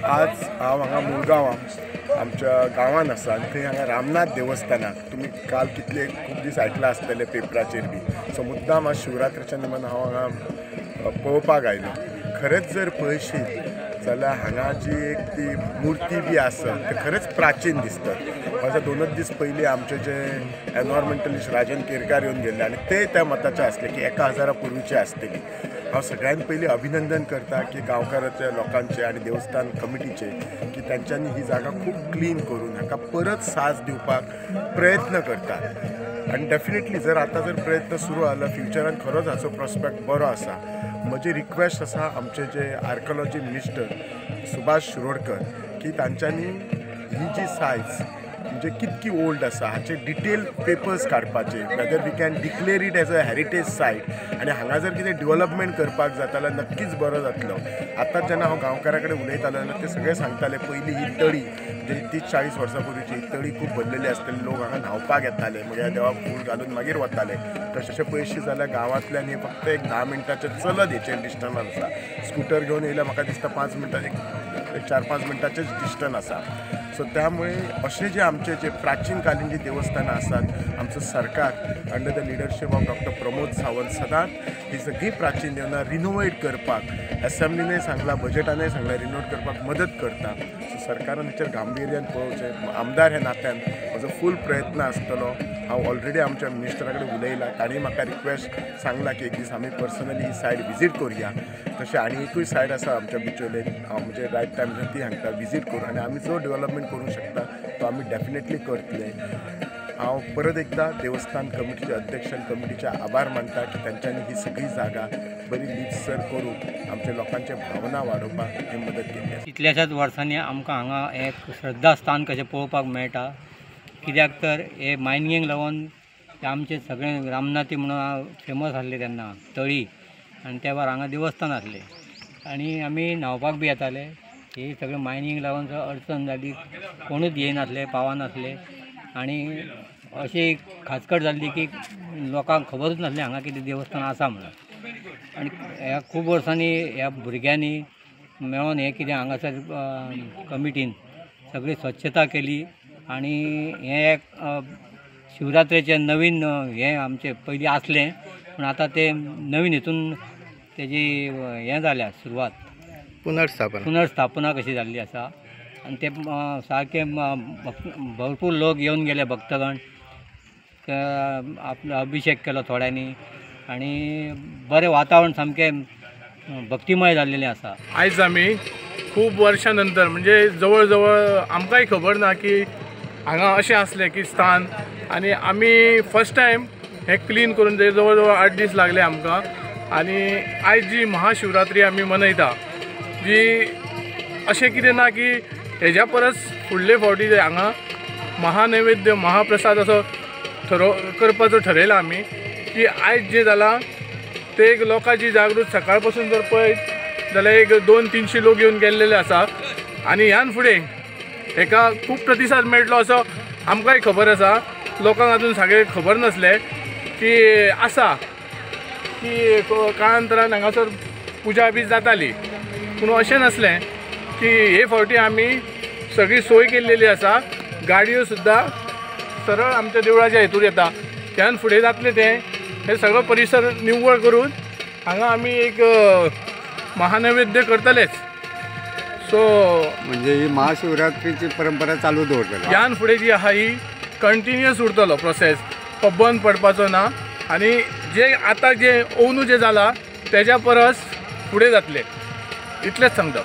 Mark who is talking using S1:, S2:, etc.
S1: आज हांव हांगा मुळगांव आमच्या गांवान आसा आनी थंय हांगा रामनाथ देवस्थानाक तुमी काल कितले खूब दीस आयकलां आसतलें पेपराचेर बी. सो मुद्दाम आज शिवरात्रीच्या निमतान हांव हांगा पळोवपाक आयलो. खरेंच जर पळयशीत जाल्यार हांगा जी एक ती मुर्ती बी आसा ते खरेंच प्राचीन दिसतात. म्हाज्या 2 दीस पयलीं आमचे जे एनवायरमेंटलिस्ट राजन केरकार येवन गेल्ले आनी ते त्या मताचे आसले की 1000 पूर्वीचे आसतली. हांव सगळ्यान पयलीं अभिनंदन करता की गांवकाराच्या लोकांचे आनी देवस्थान कमिटीचे की तांच्यांनी ही जागा खूब क्लीन करून हाका परत साज दिवपाक प्रयत्न करतात. आनी डेफिनेटली जर आतां जर प्रयत्न सुरू जालो फ्युचरान खरोच हाचो प्रोस्पेक्ट बरो आसा. म्हजी रिक्वेस्ट आसा आमचे जे आर्किओलॉजी मिनिस्टर सुभाष शिरोडकर की तांच्यांनी ही जी सायज म्हणजे कितकी ओल्ड आसा हाचे डिटेल पेपर्स काडपाचे, whether we can declare it as a heritage site. आनी हांगा जर कितें डेवलपमेंट करपाक जाता जाल्यार नक्कीच बरो जातलो. आतां जेन्ना हांव गांवकारा कडेन उलयतालो तेन्ना ते सगळे सांगताले पयलीं ही तळी म्हणजे 30-40 वर्सां पूर्वीची ही तळी खूब भरलेली आसतली, लोक हांगा न्हांवपाक येताले, मागीर देवाक फूल घालून मागीर वताले. तशें पयशे जाल्यार गांवांतल्यान हे फक्त एक 10 मिनटाचें चलत हेचें डिस्टन्स आसा. स्कुटर घेवन येयल्यार म्हाका दिसता 5 मिनटां एक 4-5 मिनटाचेंच डिस्टन्स आसा. सो त्यामुळे अशे जे आमचे जे प्राचीन कालीन जी देवस्थानां आसात आमचो सरकार under the leadership of doctor Pramod Sawant सदांच ही सगळीं प्राचीन देवनां रिनोवेट करपाक एसेंब्लीनय सांगलां, बजेटानय सांगलां, रिनोवेट करपाक मदत करता. सो सरकारान हेचेर गांभिर्यान पळोवचें. आमदार ह्या नात्यान म्हजो फूल प्रयत्न आसतलो. हांव ऑलरेडी आमच्या मिनिस्टरा कडेन उलयलां, तांणी म्हाका रिक्वेस्ट सांगला की एक दीस आमी पर्सनली ही सायड विजीट करुया. तशें आनी एकूय सायड आसा आमच्या बिचोले, हांव म्हणजे रायट टायम ती सांगता विजीट करून आनी आमी जो डेवलपमेंट करूंक शकता तो आमी डेफिनेटली करतले. हांव परत एकदां देवस्थान कमिटीचे अध्यक्ष आनी कमिटीचे आभार मानता की तांच्यांनी ही सगळी जागा बरी लिपसर करून आमच्या लोकांचे भावना वाडोवपाक हे मदत केली.
S2: कितल्याशाच वर्सांनी आमकां हांगा एक श्रद्धास्थान कशें पळोवपाक मेळटा, कित्याक तर हे मायनिंगेक लागून आमचे सगळे रामनाथी म्हणून फेमस आसले तेन्ना तळी, आनी त्या वेळार हांगा देवस्थान आसलें आनी आमी न्हांवपाक बी येताले. ही सगळें मायनींग लागून अडचण जाली, कोणूच येयनासले, पावनासले आनी अशी खाचकट जाल्ली की लोकांक खबरूच नासलें हांगा कितें देवस्थान आसा म्हणून. आनी ह्या खूब वर्सांनी ह्या भुरग्यांनी मेळोन हें कितें हांगासर कमिटीन सगळी स्वच्छता केली आनी हें एक शिवरात्रेचें नवीन हें आमचें पयलीं आसलें पूण आतां तें नवीन हितून तेजी हें जाल्या सुरवात, पुनर्स्थापना कशी जाल्ली आसा. आनी ते सारके भरपूर लोक येवन गेले, भक्तगण आपलो अभिषेक केलो थोड्यांनी आनी बरें वातावरण सामकें भक्तिमय जाल्लेलें आसा.
S3: आयज आमी खूब वर्षां नंतर म्हणजे जवळ जवळ आमकांय खबर ना की हांगा अशें आसलें की स्थान, आनी आमी फर्स्ट टायम हें क्लीन करून जवळ जवळ 8 दीस लागले आमकां. आनी आयज जी महाशिवरात्री आमी मनयता जी अशें कितें ना की हेज्या परस फुडले फावटी जे हांगा महानैवेद्य महाप्रसाद असो करपाचो ठरयला आमी की आयज जें जालां तें एक लोकांची जागृत सकाळ पासून जर पळयत जाल्यार एक 200-300 लोक येवन गेल्लेले आसा आनी ह्यान फुडें हेका खूब प्रतिसाद मेळटलो असो आमकांय खबर आसा. लोकांक अजून सगळें खबर नासलें की आसा की काळांतरान हांगासर पुजा बी जाताली, पूण अशें नासलें की हे फावटी आमी सगळी सोय केल्लेली आसा. गाडयो सुद्दां सरळ आमच्या देवळाच्या हेतूर येता, त्यान फुडें जातलें तें हे सगळो परिसर निवळ करून हांगा आमी एक महानैवेद्य करतलेच. सो
S4: म्हणजे ही महाशिवरात्रीची परंपरा चालू दवरतले,
S3: ह्यान फुडें जी आहा ही कंटिन्युअस उरतलो प्रोसेस, तो बंद पडपाचो ना. आनी जे आतां जे ओनू जे जाला तेज्या परस फुडें जातलें इतलेंच सांगता.